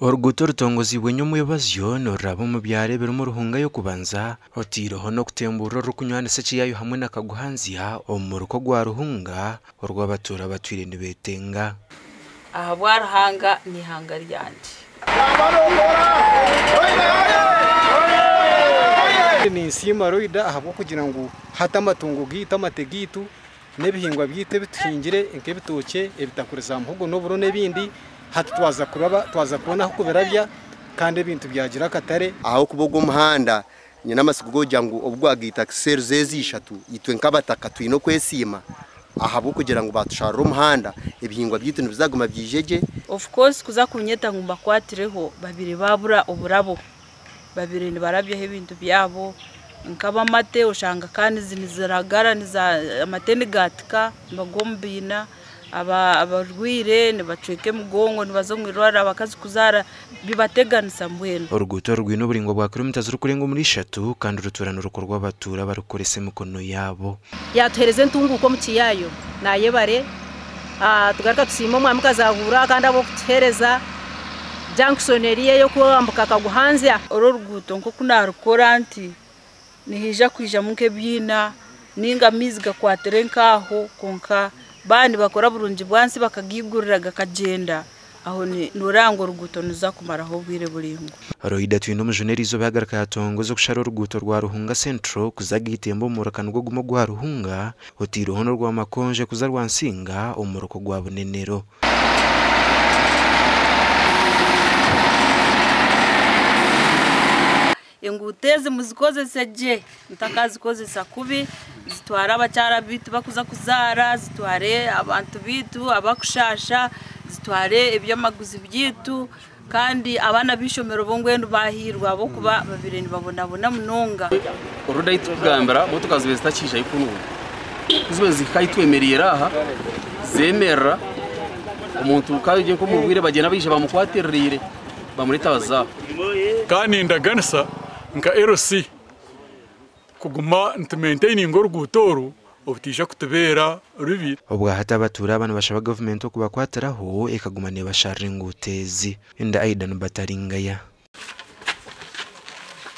Oruguuto orutongozibwe nyomwebazyo niruraba omu byaro ebirimu Ruhunga y'okubanza oteireho n'okutemburra orurikunywanisa Ekiyayo hamwe na Kaguhanzya omu muruka ogwa Ruhunga orw'abatuura batwire nibetenga. Ahabwa Ruhanga n'eihanga ryangye. Ninsiima Loida ahabw'okugira ngu hati amatungo gaitu, amate gaitu n'ebihingwa byaitu ebi tuhingire nk'ebitookye, ebitakuri za muhogo n'oburo n'ebindi hati twaza kuraba twaza kubona ah'okubirabya kandi ebintu byagira akatare. Ahabw'okuba ogu omuhanda nyine amatsiko g'okugira ngu obu gwagaita series ezi ishatu itwe nk'abataka twine okwesiima ahabw'okugira ngu baatusharira omuhanda ebihingwa byaitu nibizaguma byije gye. Of course kuza kunyeta ngu mbakwatireho babire babura oburabo babire nibarabyaho ebintu byabo nk'abamate oshanga kandi niziragara amate nigatika nibagwa omu biina abarwaire nibacweka emigongo nibaza omu irwariro abakazi kuzaara bibateganisa mbwenu. Oruguuto oru rwine oburaingwa bwa kilomita zirikurenga omuri ishatu kandi rutuura nirukorwa abatuura barikukoresa emikono yaabo. Yatuhereza entunguuka omu Kiyaayo nayebare. Tugaruka tusiima Omwami Kazahuura kandi ahabw'okutuheereza junction eriya ey'okwambuka Kaguhanzya. Oru oruguuto nk'oku naarukora nti nihaija kwijamu nk'ebiina ninga amaizi gakwatire nk'aho kwonka baaba nibakora burungi bwansi bakagaigurira gakagyenda aho nooreeba ngu oruguuto niruza kumaraho obwire buraingwa. Loida Twinomujuni eriizooba yagaruka yatongoza okushara oruguuto rwa Ruhunga Central kuza Gaitemba omu muruka nigwo gumwe ogwa Ruhunga oteireho n'orwa Makonje kuza Rwansinga omu muruka ogwa Bunenero. Enguuto ezi muzikozese gye mutakazikozesa kubi, zitware abakyara baitu bakuza kuzaara, zitware abantu baitu abakushaasha, zitware ebyamaguzi byaitu kandi abaana b'eishomero bo mbwenu bahiirwa ahabw'okuba babaire nibabonabona munonga. Road ahu turikugambira motoka zibaire zitakiijayo kunuuya. Ku zibaire zihika ahu twemereire aha, zemerera, omuntu ku ari nk'omurwaire bagyenda baija bamukwatiririire bamureeta baza aha. Kandi nindaganisa nka LC kuguma nitumaintaininga oruguuto oru obutaija kutubeera rubi. Obwahati abatuura aba nibashaba gavumenti okubakwatiraho ekaguma nebasharira enguuto ezi. Enda Aidan Bataringaya.